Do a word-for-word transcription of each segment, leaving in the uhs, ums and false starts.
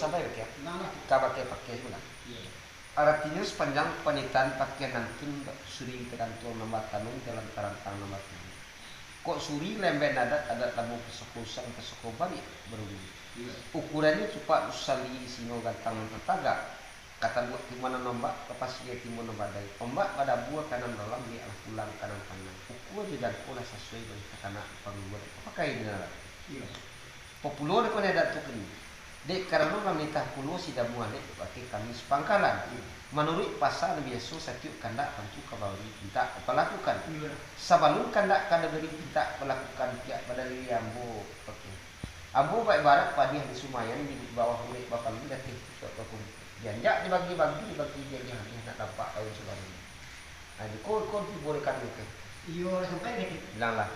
Sampai ka, ka pakia-pakia juo lah. Aratinyo, sapanjang panitahan pakia nantun suri tagantuang nan batanun, jalan tarantang nan baturuik. Kok suri lembek adat, adat labuah pusako usang, pusako baliak barubui. Ukurannyo cupak usali, singo gantang nan tatagak. Ka taluak timbun nan ombak, ka pasia timbun nan badai. Ombak badabua ka nan dalam, liak lah pulang ka nan tanang. Ukua jo jangko lah sasuai, baleh takanak di pangguruan, ka pakai di nan rapi. Populo dek kami adat tu kini, dek karano lah manitah pulo si jamu alek, bakeh kami sapangkalan. Manuruik pasa nan biaso, satiok kandak tantu ka babari pintak balakukan. Sabalun kandak ka babari pintak balakukan, pihak badalili ambo, bakeh. Ambo baibarat padiah di sumayan, di bawah urek bapalu, di ateh pucuak bakumpua. Dianjak dibagi-bagi, dibagi diagiah-agiah, nak tampak daun sabananyo. Nah, jiko iko tibo di kami, bakeh. Iyo, lah sampai ka situ. Bilang lah.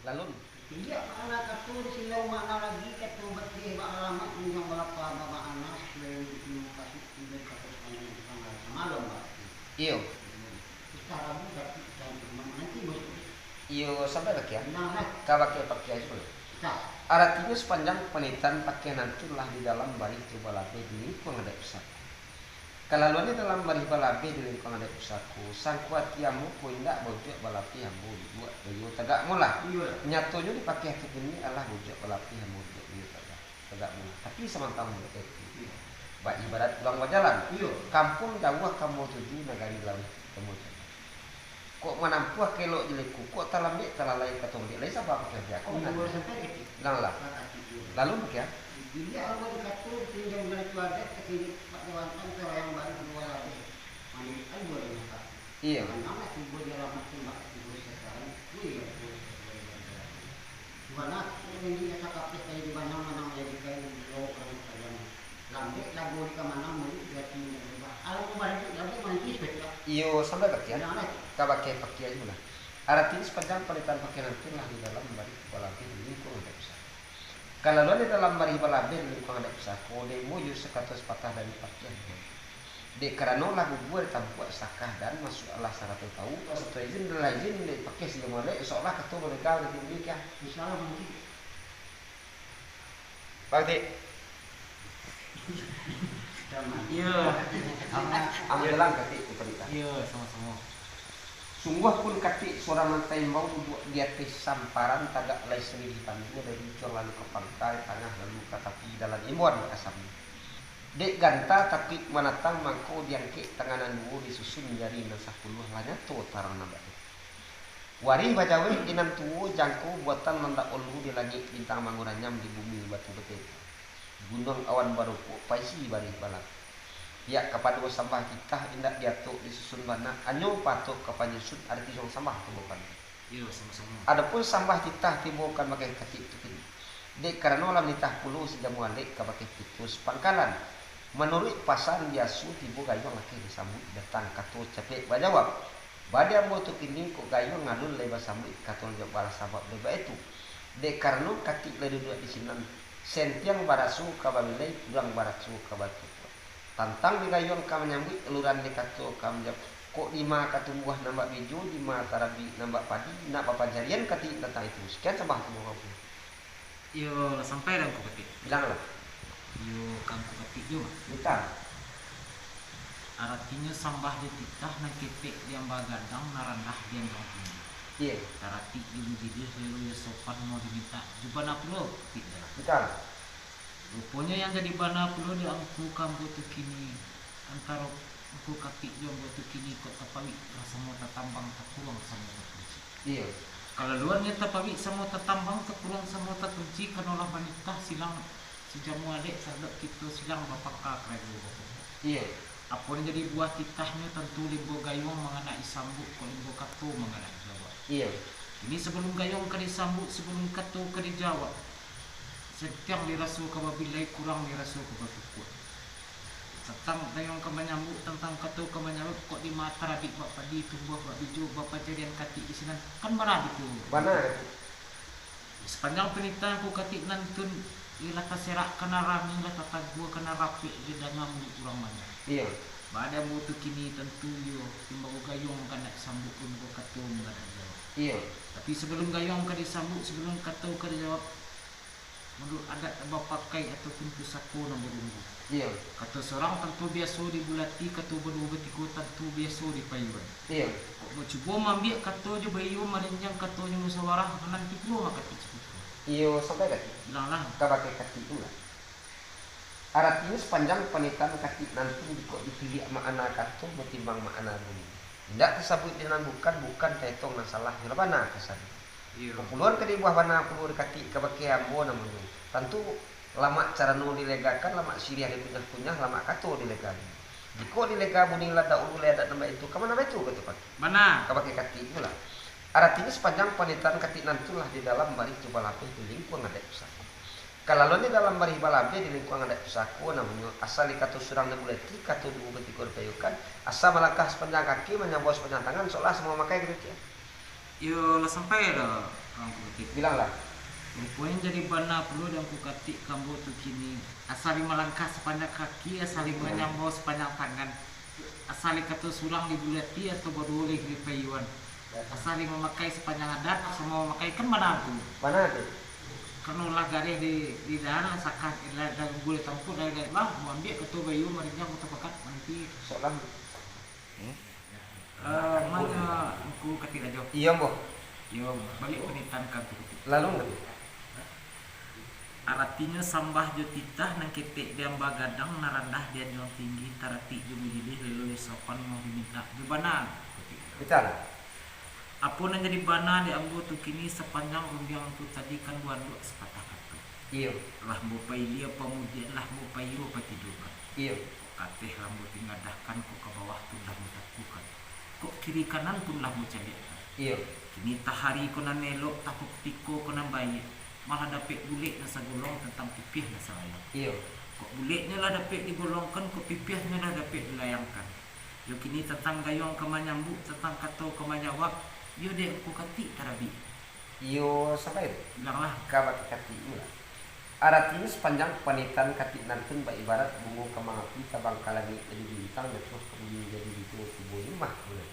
Lalun. Iyo, makna kato di silau, makna lagi kato batih, baalamat, panjang balapa, bamakna sasuai untuak ilmu kasik, imbau kato sapanjang tanggal samalam, bakeh. Iyo. Iyo. Ustaz Rabu, tapi Ustaz Imam nanti, bos. Iyo, sampai bakian. Nah, nah. Ka pakia-pakia juo lah. Nah. Aratinyo, sapanjang panitahan pakia nantun lah di dalam barih tu balabeh di lingkuang adaik pusako. Kalaluan di dalam barih balabeh di lingkuang adaik pusako, sangko ati ambo ko indak baujuak balapeh ambo duduak baiyo tagak molah. Iyo lah. Nyatonyo di pakia tu kini alah baujuak balapeh ambo duduak baiyo tagak, tagak molah. Tapi samantang mode itu, iyo, baibarat pulang bajalan. Iyo. Kampuang jauah ka ambo tuju, nagari lauik ka ambo jalan. Kok manampuah ka elok jo liku, kok talambek talalai ka tombek, lai saba pakia ko. Umua sampai kecil. Bilang lah. Kakak kecil. Lalu pakia. Biliak awal kato, pinjam dari keluarga, sakini pak jawatan ka wayang baru dua ladeh. Manuruik kan dua ladeh kato. Iyo. Manang lah tibo di alamat tembak, tibo sasaran, wih, ya, tibo sasaran. Bana, kok janji asa kapeh kayu di banang, manang jadi kayu di bawah urang kalian. Lambek lagu di kamanang, mulut di ati yang berubah. Alam mubarak itu lagi mantis, betul. Iyo, sampai bakian. Jangan lah. Ka pakia-pakia juo lah. Aratinyo, sapanjang panitahan pakia nantun lah di dalam barih balabeh di lingkuang adaik pusako. Kalaluan di dalam barih balabeh di lingkuang adaik pusako, dek ambo iyo sakato sapatah dari pakia. Dek karano lah gugua di tampuak sakah dan masuak alah sarato tawu, sarato izin, dan lah izin dek pakia si jamu alek, insya Allah kato badeka di tinggi kian. Insya Allah, Bang Cik. Bang Cik. Iyo. Am-, ambilan katik tu, Pak Dita. Iyo, samo-samo. Sungguahpun katik surang nan taimbau duduak di ateh samparan, tagak lai siriah di panjua, dari ujuang lalu ka pangka, di tangah lalu ka tapi, dalam imbauan ka sambia. Dek ganta takuik manatang, mangko diangkek tangan nan duo, disusun jari nan sapuluah, lah nyato tarang nan baitu. Warih bajawek di nan tuo, jangko buatan nan dak ulu, di langik bintang manguranyam, di bumi batu batete. Gunuang awan barupok, paisi barih balapeh. Pihak kapado sambah titah indak diatok disusun bana, hanyo paatok ka panyusun, ado tujuah sambah tu bukan. Iyo, samo-samo. Adopun sambah titah tibo ka bakeh katik tu kini. Dek karano lah manitah pulo si jamu alek ka bakeh pituah pangkalan. Manuruik pasa nan biaso, tibo gayuang lakeh disambuik, datang kato capek bajawab. Baa di ambo tu kini, kok gayuang alun lai basambuik kato jawab, alah sabab lai baitu. Dek karano katik lai duduak di sinan, sentiang baraso ka babilai, pulang baraso ka batukuak. Tantang di gayuang ka manyambuik, aluran di kato ka manjawab. Kok dima ka tumbuah nan bak bijo, dima tarabik nan bak padi, nak bapancarian katik tantang itu. Sakian sambah tu, Bapak. Iyo, lah sampai dah Angku Katik? Bilang lah. Iyo, ka Angku Katik juo. Minta. Aratinyo sambah jo titah, nan ketek diamba gadang, nan randah dianjuang tinggi. Iyo. Taratik jo bujiliah, selalu jo sopan, mau diminta jo bana pulo, Katik, dah lah. Minta lah. Ruponyo yang jadi bana pulo di Angku ka ambo tu kini, antaro Angku Katik jo ambo tu kini, kok tapawik lah samo tatambang, takuruang samo takunci. Iyo. Kalaluannyo tapawik samo tatambang, takuruang samo takunci, karano lah manitah silang si jamu alek taradok kito silang bapangka karajo bapokok. Iyo. Apo nan jadi buah titahnyo, tantu limbo gayuang manganai sambuik, kok limbo kato manganai jawab. Iyo. Kini sabalun gayuang ka disambuik, sabalun kato ka dijawab, sentiang diraso ka babilai, kuruang diraso ka batukuak. Tantang gayuang ka manyambuik, tantang kato ka manjawab, kok dima tarabik bak padi, tumbuah bak bijo, bapancarian katik di sinan, kan bana bitu. Bana. Sapanjang panitahan Angku Katik nantun, iyo lah taserak ka nan rami, lah tatagua ka nan rapek, didanga muluik urang banyak. Iyo. Baa di ambo tu kini, tantu iyo, limbago gayuang ka nak sambuik, limbago kato ka nak jawab. Iyo. Tapi sabalun gayuang ka disambuik, sabalun kato ka dijawab, Manuruik adat nan bapakai ataupun pusako nan barumbu. Iyo. Kato surang tantu biaso dibulati, kato baduo batigo tantu biaso dipayuan. Iyo. Kok bacubo maambiak kato jo baiyo, marinjang kato jo musawarah, mananti pulo mah katik sakutiko. Iyo, sampai katik. Bilanglah. Kabake katik tu lah. Aratinyo sapanjang panitahan katik nantun jikok dipiliak maana kato batimbang maana bunyi. Indak tasabuik di nan bukan, bukan taetong nan salah, nyo lah bana kasadonyo. Iyo. Bapuluahan kali buah bana pulo dikatik kabake ambo namonyo. Tantu, lamak carano dilegakan, lamak siriah dikunyah-kunyah, lamak kato dilegakan. Jikok dilega bunyi lah daulu lai adat nan baitu, ka mano baitu kato katik? Bana. Kabake katik tu lah. Aratinyo sapanjang panitahan katik nantun lah di dalam barih jo balabeh di lingkuang adaik pusako. Kalaluan di dalam barih balabeh di lingkuang adaik pusako namonyo, asa di kato surang dibulati, kato duo batigo dipayuankan, asa malangkah sapanjang kaki, manyambau sapanjang tangan, sok lah samo mamakai kato katik. Iyo, lah sampai dah, Angku Katik? Bilanglah. Ruponyo jadi bana pulo di Angku Katik ka ambo tu kini. Asa lai malangkah sapanjang kaki, asa lai manyambau sapanjang tangan, asa lai kato surang dibulati atau baduo lai dipayuan, asa lai mamakai sapanjang adat, asa mau mamakai, kan bana tu? Bana tu. Karano lah gareh di, di dahan, lah sakah, lah, lah gulai tampuak, lah, lah, lah, maambiak kato baiyo, marinjang kato pakat, mananti. Sok lah. Hmm? Eh, mano Angku Katik Rajo? Iyo, Ambo. Iyo, baliak panitahan ka Angku Katik. Lalu, Angku Katik. Aratinyo sambah jo titah, nan ketek diamba gadang, nan randah dianjuang tinggi, taratik jo bajilih, lelo jo sopan, moh dimintak jo bana, Angku Katik. Bacaan. Apo nan jadi bana di ambo tu kini, sapanjang rundiang Angku tadi, kan baanduak sapatah kato. Iyo. Lah ambo pailia pamudian, lah ambo paiyo patidokan. Iyo. Kok kateh lah ambo tingadahkan, kok ka bawah pun lah ambo takukan, kok kiri kanan pun lah ambo caliakkan. Iyo. Kini tah ari ko nan elok, tah kutiko ko nan baiak, malah dapek bulek nan sagolong, tantang pipiah nan salayang. Iyo. Kok buleknyo lah dapek digolongkan, kok pipiahnyo lah dapek dilayangkan. Yo kini tantang gayuang ka manyambuik, tantang kato ka manjawab, yo dek Angku Katik tarabik. Iyo, sampai tu. Bilanglah. Ka bakeh katik iko lah. Aratinyo sapanjang panitahan katik nantun baibarat bungo kamang api tabang ka langik jadi bintang, jatuah ka bumi jadi bintang, tibo di mah bulan.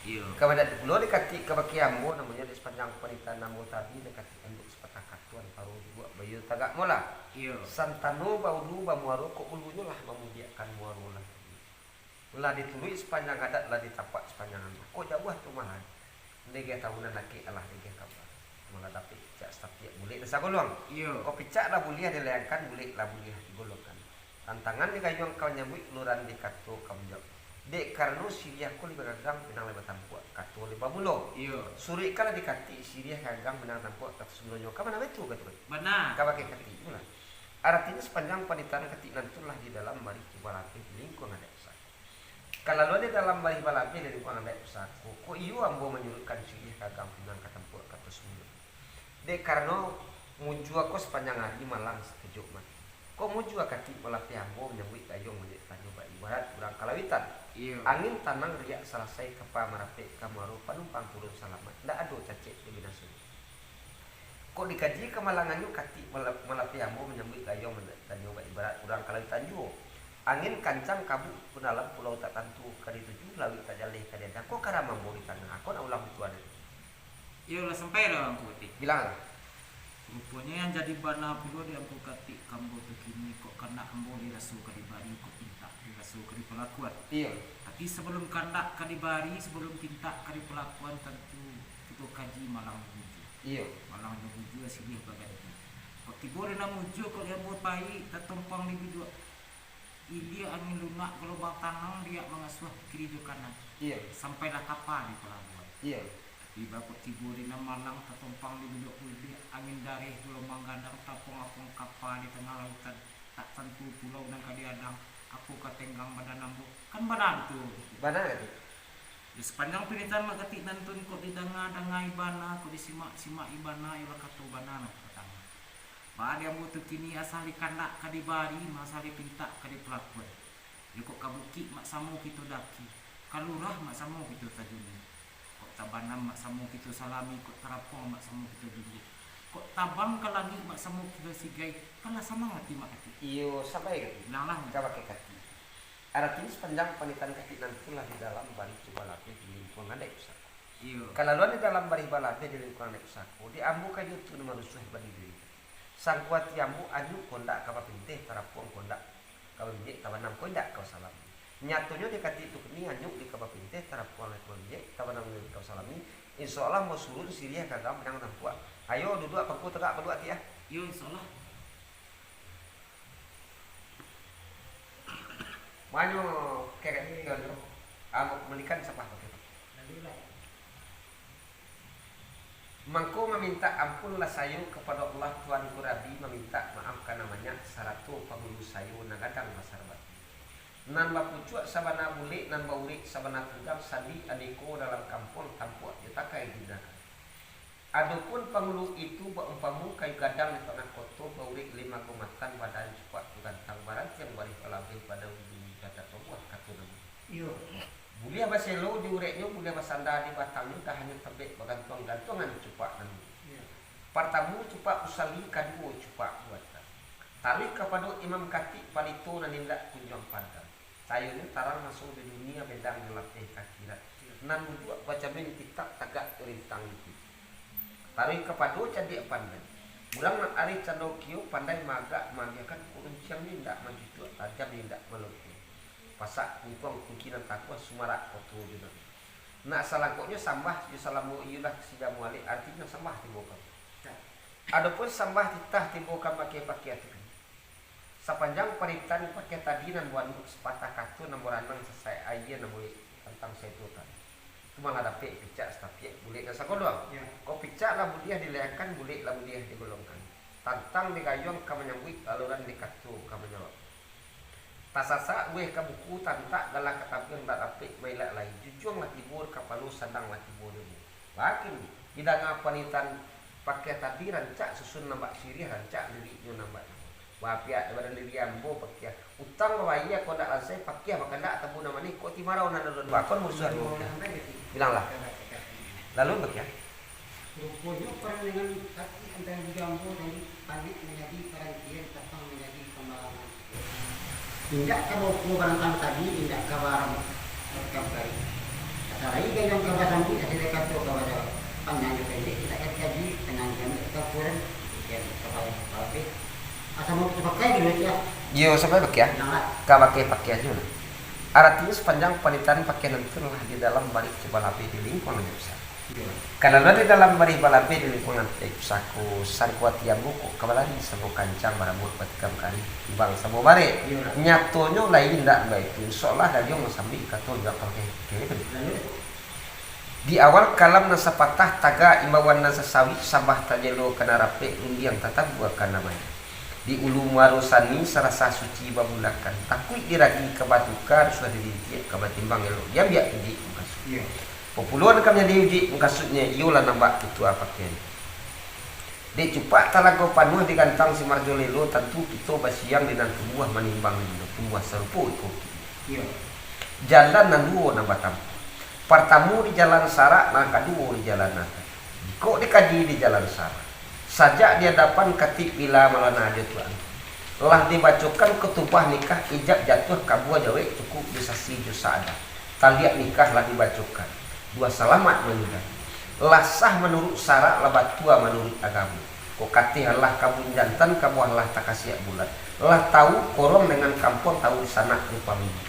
Iyo. Ka badaik pulo di katik ka bakeh ambo, namonyo di sapanjang panitahan ambo tadi, di katik anduak sapatah kato antaro duduak baiyo tagak mola. Iyo. Santano baulu bamuaro, kok ulunyo lah mamudiakkan muaro lah. Lah dituruik sapanjang adat, lah ditapak sapanjang anu. Kok jauah tu malah. Degeh tahu nan lakek alah degeh kaba. Malah dapek picak satapiak bulek nan sagolong. Iyo. Kok picak lah buliah dilayangkan, bulek lah buliah digolongkan. Tantangan di gayuang ka manyambuik, lurahan di kato ka manjawab. Dek karano siriah ko lai bagagang, pinang lai batampuak, kato lai bamulo. Iyo. Suruik ka lah dikatik, siriah gagang, pinang tampuak, kato samulonyo. Ka bana baitu kato? Bana. Ka bakeh katik tu lah. Aratinyo sapanjang panitahan katik nantun lah di dalam barih jo balabeh di lingkuang adaik pusako. Kalaluan di dalam barih balabeh di lingkuang adaik pusako, kok iyo ambo manyuruikkan siriah gagang pinang ka tampuak kato samulonyo. Dek karano mujua ko sapanjang ari, malang sakajok mati. Kok mujua katik malapeh ambo manyambuik gayuang manjadi tanyo baibarat urang ka lauitan. Iyo. Angin tanang riak salasai, kapa marapek ka muaro, panumpang turun salamaik, ndak ado cacek jo binasonyo. Kok dikaji kamalangannyo katik mala-, malapeh ambo manyambuik gayuang manjadi tanyo baibarat urang ka lauitan juo. Angin kancang, kabua pun alam, pulau tak tantu ka dituju, lauik tak jaleh ka diadang, kok karam ambo di tangah, kok nak ulang bituan. Iyo lah, sampai lah Angku Katik. Bilanglah. Ruponyo nan jadi bana pulo di Angku Katik ka ambo tu kini, kok kandak ambo diraso ka dibari, kok pintak diraso ka dipalakuan. Iyo. Tapi sabalum kandak ka dibari, sabalum pintak ka dipalakuan, tantu kito kaji malang jo mujua. Iyo. Malang jo mujua silih baganti. Kok tibo di nan mujua, kok di ambo pai, tatompang di biduak ilia, angin lunak, galombang tanang, riak mangasuah kiri jo kanan. Iyo. Sampailah kapa di palabuahan. Iyo. Tapi baa kok tibo di nan malang, tatompang di biduak ilia, angin dareh, galombang gadang, tapuang-apuang kapa di tangah lautan, tak tantu pulau nan ka diadang, apo ka tenggang badan ambo, kan bana tu. Bana tu. Di sapanjang panitahan Angku Katik nantun, kok didanga-dangai bana, kok disimak-simak bana, iyolah kato bana nan partamo. Baa di ambo tu kini, asa lai kandak ka dibari, asa lai pintak ka dipalakuan. Yo kok ka bukik mak samo kito daki, ka lurah mak samo kito tajunjuang. Kok tabanam mak samo kito salami, kok tarapuang mak samo kito junjuang. Kok tabang ka langik mak samo kito sigai, kan lah sanang ati Angku Katik. Iyo, sabai katik. Bilanglah. Ka bakeh katik. Aratinyo sapanjang panitahan katik nantun lah di dalam barih jo balabeh di lingkuang adaik pusako. Iyo. Kalaluan di dalam barih balabeh di lingkuang adaik pusako, di ambo kayo tu nan marusuah badiri. Sangko ati ambo, anyuik ko ndak ka bapinteh, tarapuang ko ndak ka babinjek, tabanam ko indak ka basalami. Nyatonyo di katik tu kini, anyuik di ka bapinteh, tarapuang lai ka babinjek, tabanam lai ka basalami. Insya Allah, ambo surun siriah ka agam pinang tampuak. Ayo, duduak pangku tagak, paduak ati ah. Iyo, insya Allah. Manyo kerek tu, ambo kembalikan sampah pakai. Mangko mamintak ampunlah sayo kapado Allah Tuanku Rabi, mamintak maaf ka nan banyak, sarato pangulu sayo nan gadang basar batu. Nan bapucuak sabana bulek, nan baurek sabana tunggang, sandi andiko dalam kampuang, tampuak jo takai di nagari. Adopun pangulu itu baumpamo kayu gadang di tangah koto, baurek limo gomatan, badan cupak jo gantang, barantiang barih balabeh, badaun bulu, cacat babuah, kato nan Iyo. Buliah baselo di ureknyo, buliah basanda di batangnyo, dahanyo tembek bagantuang-gantuangan cupak nan. Iyo. Partamo cupak usali, kaduo cupak buatan. Taruih kapado Imam Katik, palito nan indak kunjuang padam. Cayonyo tarang maso di dunia, bendang nan lapeh ka akhirat. Iyo. Nan duduak bacamin kitab, tagak jo rintang itu. Taruih kapado cadiak pandai. Urang nan arih cando kio, pandai maagak maagiahkan, kurunciang ni indak mancucuak, tajam ni indak malopeh. Pasak kungkuang kungki nan takuah, sumarak koto jo nagari. Nak salangkoknyo sambah jo salamo iyolah si jamu alek, artinyo sambah tibo ka. Adopun sambah titah tibo ka pakia-pakia tu kan. Sapanjang paritan pakia tadi nan banuak sapatah kato, nan baranang sasaek aia, nan buliah tantang saito tadi. Tu malah dapek picak satapiak bulek nan sagodong. Yo. Kok picak lah buliah dilayangkan, bulek lah buliah digolongkan. Tantang digayuang ka manyambuik, laluran dikato ka manjawab. Tasasak uweh ka buku, tantak galah ka tampiang, ndak dapek mailak lai. Jujuang lah tibo di kapalo, sandang lah tibo di umua. Bakini, didanga panitan pakia tadi, rancak susun nan bak siriah, rancak liriknyo nan bak namo. Bapiak di badan diri ambo pakia. Utang babayia kok ndak lansai, pakia bakandak tabu nan manih, kok timarau nan ado dua kon musuah dua pakia. Bilanglah. Lalu pakia. Ruponyo parang dengan kaki antaro bujo ambo tadi, panek manjadi parantian, tapang manjadi pamalangan. Indak taboko barantang tadi, indak ka baram-, barakam kari. Asa lai gayuang ka basambuik, asa lai kato ka bajawab. Panjang jo pendek kita ka dikaji, panjang jo pendek ka ukuran, kemudian ka bawah, ka bawah. Asa mau kita pakai dulu, ya. Iyo, sampai pakai, ah. Nah, lah. Ka pakai-pakai aja lah. Aratinyo, sapanjang panitahan pakian nan tu lah di dalam barik jo balabeh di lingkuang nan pusako. Iyo. Kalau lah di dalam barik balabeh di lingkuang nan pusako, sangko ati ambo kok ka balari samo kancang, barabuak batikam kari, timbang samo barek. Iyo. Nyatonyo lain indak baitu. Insyaallah, gayuang masambuik kato jo pakai-pakai itu. Lalu? Di awal kalam nan sapatah taga, imbauan nan sasawik, sambah tajelo ka nan rapek, rundiang tatabua ka nan banyak. Di ulu muaro sani sarasah suci babulakan, takuik diragi ka batuka, rusuah dirintiak ka batimbang, elok diambiak ujuik mukasuik. Iyo. Populo nan ka manjadi ujuik mukasuiknyo, iyolah nan bak tutua pakian. Dek cupak talago panuah digantang si marajolelo, tantu kito basiang di nan tumbuah manimbang lilo, tumbuah sarupo iko kini. Iyo. Jalan nan duo nan batampuah. Partamo di jalan sarak, nan kaduo di jalan adat. Jikok dikaji di jalan sarak, sajak di adapan katik bila malana jo tuan, lah dibacokan kutubah nikah, ijab jatuah kabua jawek, cukuik jo sasi jo saadat. Taliak nikah lah dibacokan, dua salamat manyudahi. Lah sah manuruik sarak, lah batua manuruik agamo. Kok kateh lah kabun jantan, kabuah lah takasiak bulan. Lah tawu korong dangan kampuang, tawu sanak jo paminggu.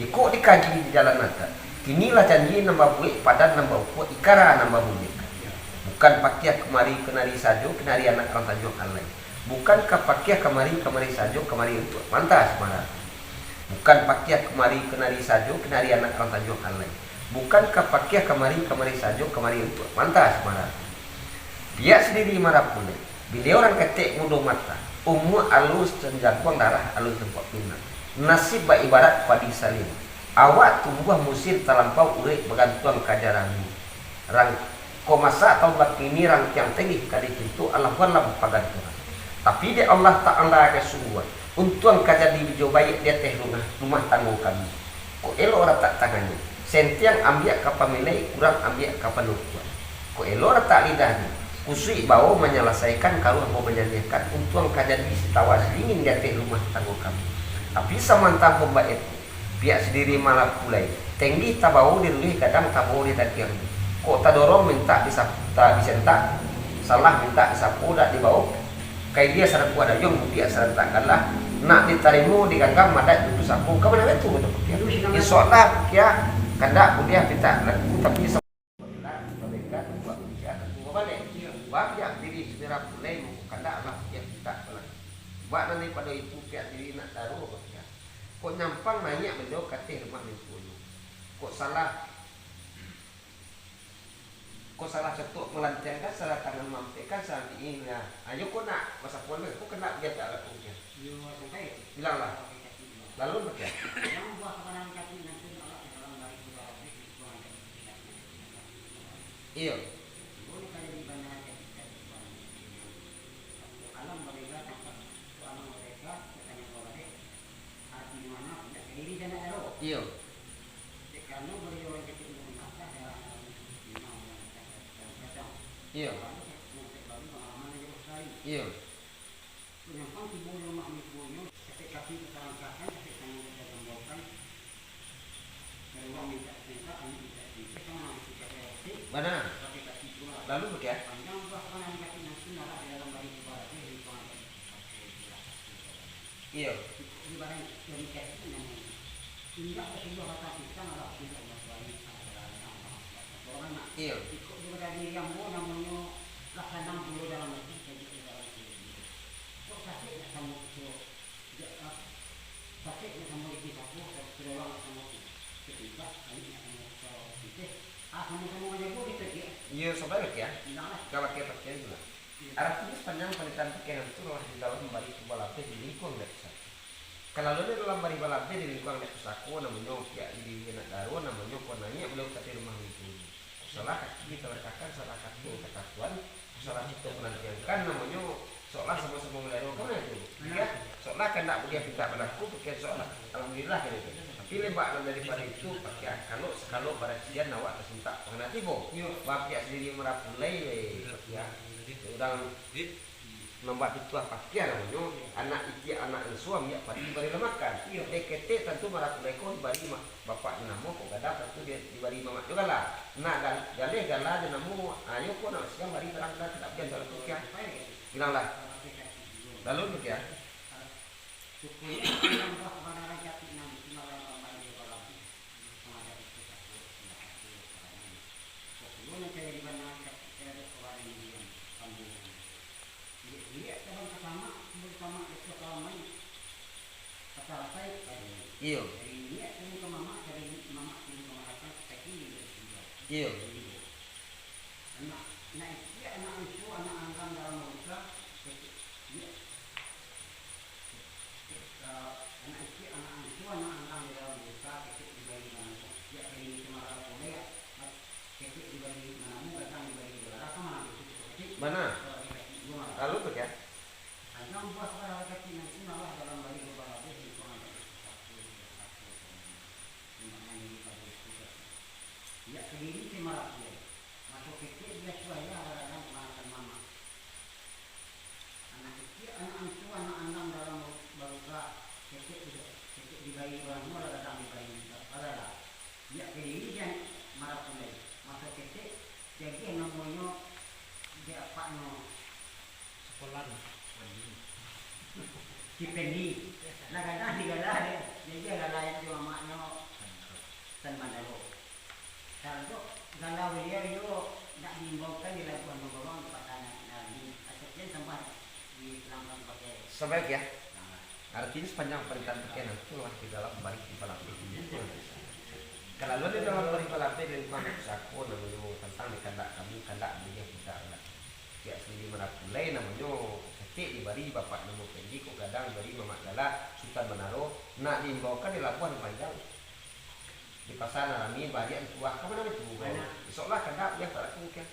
Jikok dikaji di jalan adat, kini lah janji nan babuek, padan nan baukuak, ikara nan babunyikan. Bukan pakiah kamari kanari sajo, kanari anak rang Tanjuang Alai. Bukan ka pakiah kamari, kamari sajo, kamari untuak manta si maratu. Bukan pakiah kamari kanari sajo, kanari anak rang Tanjuang Alai. Bukan ka pakiah kamari, kamari sajo, kamari untuak manta si maratu. Pihak sandiri marapulai, biliau rang ketek mudo mata, umua alun sajaguang, darah alun satampuak pinang. Nasib baibarat padi salin, awak tumbuah musin talampau, urek bagantuang ka jarang. Rang-, kok masak taun bakini, rantiang tengih ka dicinto, alah buanlah bapagantuangan. Tapi dek Allah Taala kasungguahan, untuang ka jadi bijo baiak di ateh rumah, rumah tanggo kami. Kok elok ratak tangannyo, sentiang ambiak ka pamilai, kurang ambiak ka panukuan. Kok elok ratak lidahnyo, kusuik bao manyalasaikan, karuah bao manyaliahkan, untuang ka jadi sitawa silingin di ateh rumah tanggo kami. Tapi samantang pun baitu, pihak sandiri marapulai, tenggih tabao di lueh, gadang tabao di dagiang. Kok tadorong mintak disapu, ta-, disentak, salah mintak disapu, dak dibao. Ka ilia sarang kuak dayuang, butiak sarang tak galah. Nak ditarimo diganggam adat di pusako. Ka mano itu, kata Pukia? Insya Allah, Pukia, kandak buliah pintak laku, tapi Babaliak, babaliak, buat ujian, tantu babalek. Iyo. Bak pihak diri sumira pulai, mangko kandaklah pihak kita balaku. Bak nan daripado itu, pihak diri nak taruah bakia. Kok nyampang naiak baliau ka ateh rumah mingkonyo. Kok salah, kok salah catok malantiangkan, salah tangan maampekkan, salah diinyo. Ayo kok nak basapoan, kok kandak biasa lakukan. Iyo, santai. Bilanglah. Lalu bakia. Iyo. Iyo. Iyo. Bana. Lalu bakia? Iyo. Iyo. Iyo, sabar bakia. Ka bakia pakian tu lah. Aratinyo sapanjang panitahan pakian tu lah di dalam bari tu balabeh di lingkuang dek pusako. Kalaluan di dalam bari balabeh di lingkuang dek pusako, namonyo pihak di diri anak daro, namonyo kok naiak baliau ka ateh rumah mingkonyo. Salah kaki ditalangkahkan, salah kato takakuan, salah catok malantiangkan, namonyo solah samo-samo maliharo. Ka mano itu? Iyo, solah kandak buliah pintak balaku, pakian solah. Alhamdulillah, kan itu. Tapi lebak nan daripado itu, pakian kalok sakalok barasian awak tasintak pangana tibo. Iyo. Bak pihak sumira pulai, pakian. Urang Nan bapituah pakian namonyo, anak itiak anak anso ambiak padi dibari lah makan. Iyo. Dek ketek tantu marapulai ko dibari ma-, bapak jo namo, kok gadang tantu di-, dibari mamak jo gala. Nak gal-, galeh gala jo namo, ayo ko nak siang bari tarang gala, tidak bian salah pakian. Bilanglah. Lalu pakian. Iyo. Iyo. Bana. Lalu pakian. Anak kecik, anak anso, anak andang dalam baluka, ketek tu, ketek dibari urang tua lah gadang dibari bagala. Biak ka diri jan marapulai, maso ketek, jageh namonyo, jageh apaknyo. Sekolah. Sipendi. Lah gadang digala, jageh gala itu amaknyo. Tan Mandaro. Taruntuk gala baliau iyo nak diimbaukan di labuah Nagorong di Patah Nani, atau pian sambah di Pelamban pakai. Sabaik ya. Nah. Artinya sapanjang panitahan pakian itu lah di dalam bari balabeh. Kalaluan di dalam bari balabeh dari Tuhan pusako namonyo tantang di kandak kami, kandak baliau tidak lah. Pihak sumira pulai namonyo ketek dibari bapak namo pendek, kok gadang dibari mamak galak, Sutan Manaro, nak diimbaukan di labuah nan panjang. Di pasa nan rami, baliak di tuah, ka mano itu? Bana. Insya Allah, kandak, biak tak laku, kan?